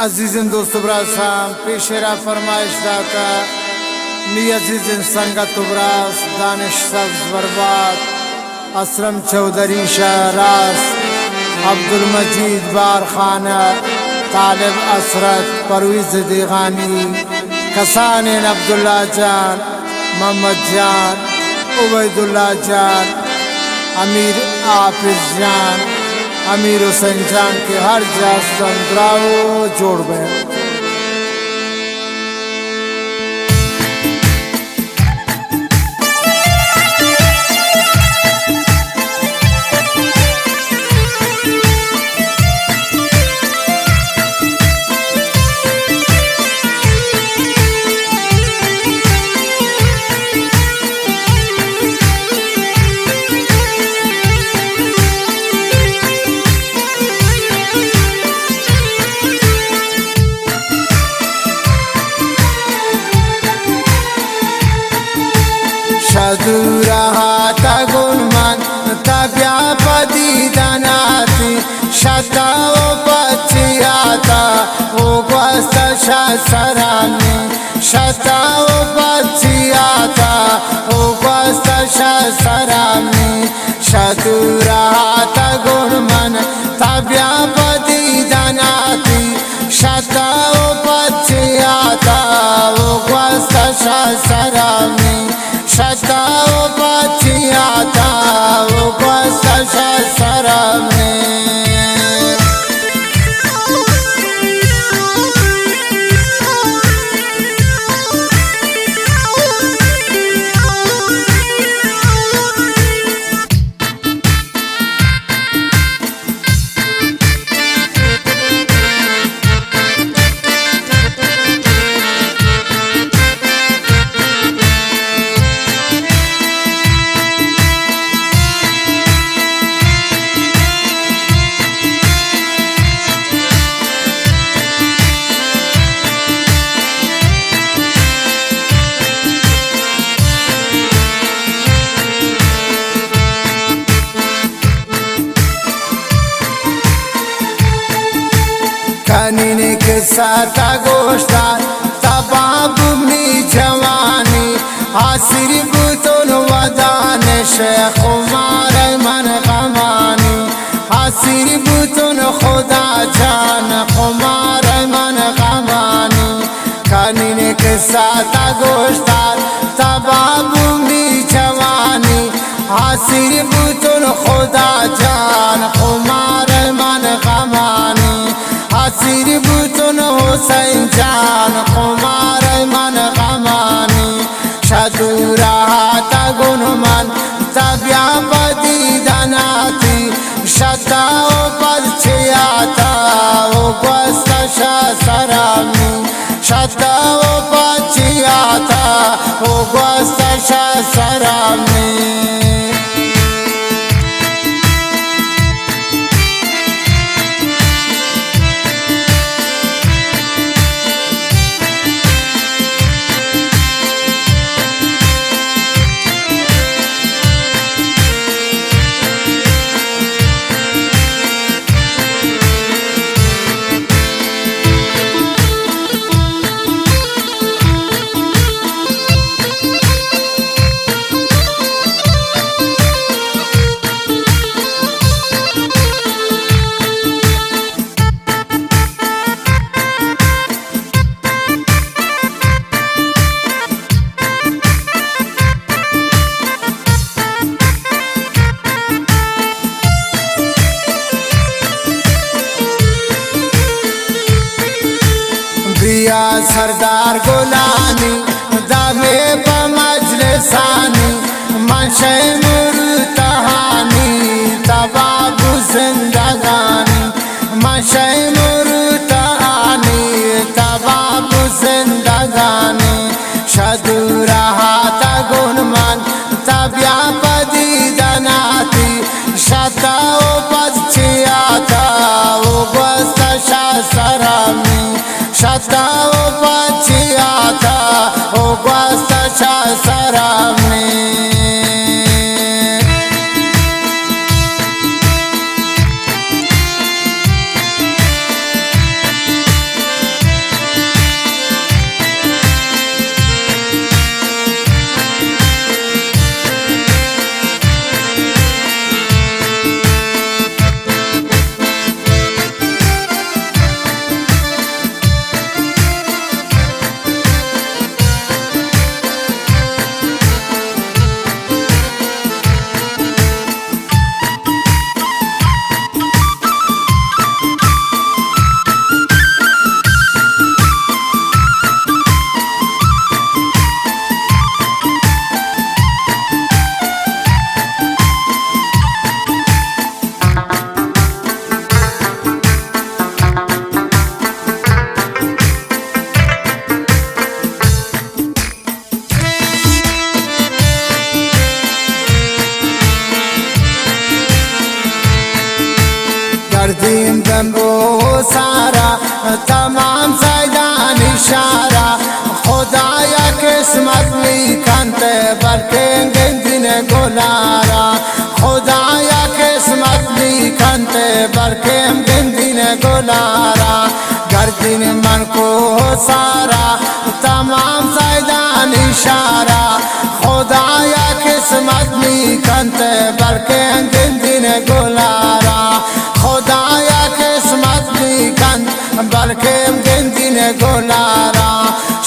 عزیزیں دوست و براساں، پیشے را فرمائش داتا، می عزیزیں سنگت و براس دانش سبز برباد، اسرم چوہدری شہراز، عبدالمجید بارخانہ، طالب حسرت، پرویز دیغانی، کسانین عبداللہ جان، محمد جان، عبیداللہ جان، امیر حافظ جان، امیر حسین جان کہ ہر جا استن، دراہو جوڑ بئے۔ شہ دور ءَ اتگوں من، تہ بیا پہ دیدن ءَ تئی، شہ تہ ءُ پچی ءَ تہ ءُ گوست شہ سرانی، شہ تہ ءُ پچی ءَ تہ ءُ گوست شہ سرانی۔ شہ دور ءَ اتگوں من، تہ بیا پہ دیدن ءَ تئی، شہ تہ ءُ پچی ءَ تہ ءُ گوست شہ سرانی، شہ تہ ءُ پچی ءَ تہ ءُ گوست شہ سرانی۔ کنین کسہ تہ گوشت، تباہ بو می جوانی، آسیر بوتون ودان شہ خمار من غمانی، آسیر بوتون خدا جان خمار من غمانی۔ کنین کسہ تہ گوشت، تباہ بو می جوانی، آسیر بوتون خدا جان خمار من غمانی، آسیر بوتون حسین جان خمار من غمانی۔ شہ دور ءَ اتگوں من، تہ بیا پہ دیدن ءَ تئی، شہ تہ ءُ پچی ءَ تہ ءُ گوست شہ سرانی، شہ تہ ءُ پچی ءَ تہ ءُ گوست شہ سرانی۔ بیا سردار گلانی، دمے پہ مجلسانی، من شہ مروتانی، تباہ بو زندگانی۔ من شہ مروتانی، تباہ بو زندگانی۔ شہ دور ءَ اتگوں من، تہ بیا پہ دیدن ءَ تئی، شہ تہ ءُ پچی ءَ تہ ءُ گوست شہ سرانی، شہ تہ ءُ پچی ءَ تہ ءُ گوست شہ سرانی۔ گوں سارا تمام سیدانی شارا، خدایا قسمت می کنت بلکیں گندین گلارا، خدایا قسمت می کنت بلکیں گندین گلارا، گردین من کوہ سارا تمام سیدانی شارا، خدایا قسمت می کنت بلکیں گندین گلارا، خدایا قسمت می کنت بلکیں گندین گلارا،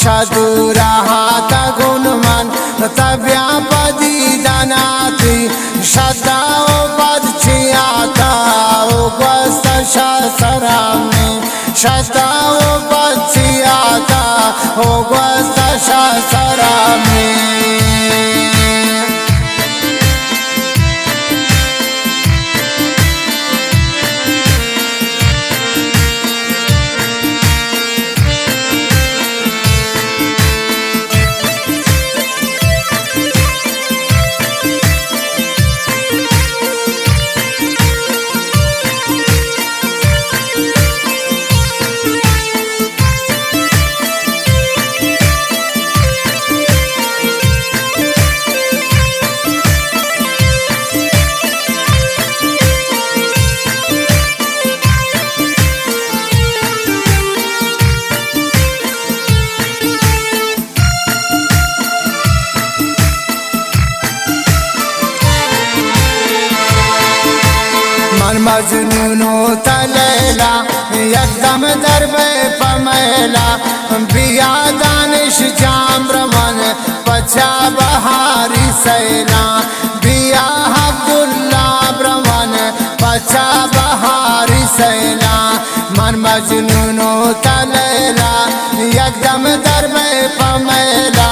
شہ دورا ہاتگون من تبیا پدیدان آتی، شتا و پد چیاتا و گوست شہ سرامی، شتا و پد چیاتا و گوست شہ سرامی۔ من مجنون و تہ لیلا، یک دم در بئے پہ میلا، بیا دانش جام روان پچا بہاری سیلاں، بیا عبداللہ بروان پچا بہاری سیلاں۔ من مجنون و تہ لیلا، یک دم در بئے پہ میلا،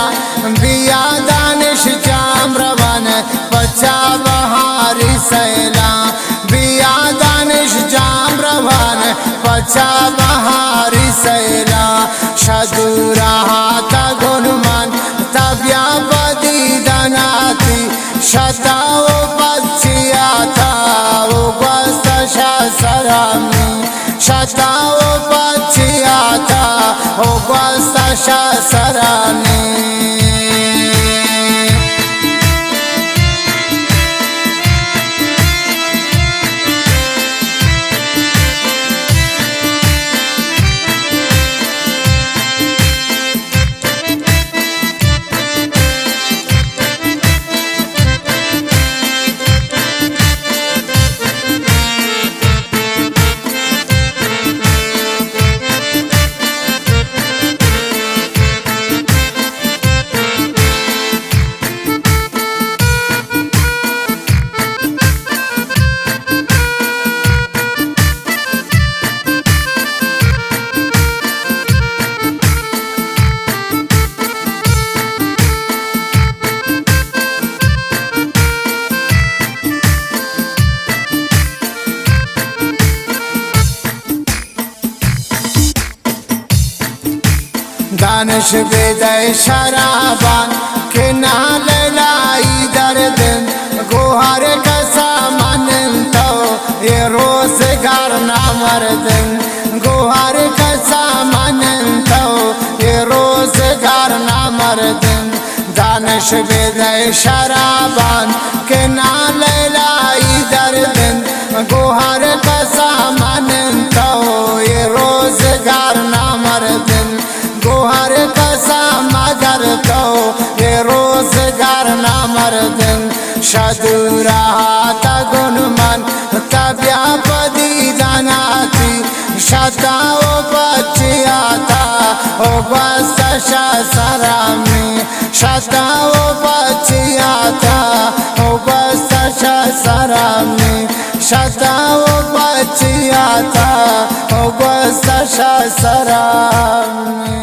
بیا دانش جام روان پچا بہاری سیلاں، بیا دانش جام روان پچا بہاری سیلاں۔ شہ دورا ہاتگون من تبیا پدیدان آتی، شتا و پد چیاتا و گوست شہ سرامی، شتا و پد چیاتا و گوست شہ سرامی۔ دانش بدئے شرابان کہ ناں لیلائی دردن، گوہر کسا منن تو اے روزگار نامردن، گوہر کسا منن تو اے روزگار نامردن۔ دانش بدئے شرابان کہ ناں لیلائی دردن، گوہر کسا منن تو اے روزگار نامردن، گوہر کسا مگر تو اے روزگار نامردن۔ شہ دورا ہاتگون من تبیا پدیدان آتی، شتا و پچیاتا و گوست شہ سرامی، شتا و پچیاتا و گوست شہ سرامی، شتا و پچیاتا و گوست شہ سرامی۔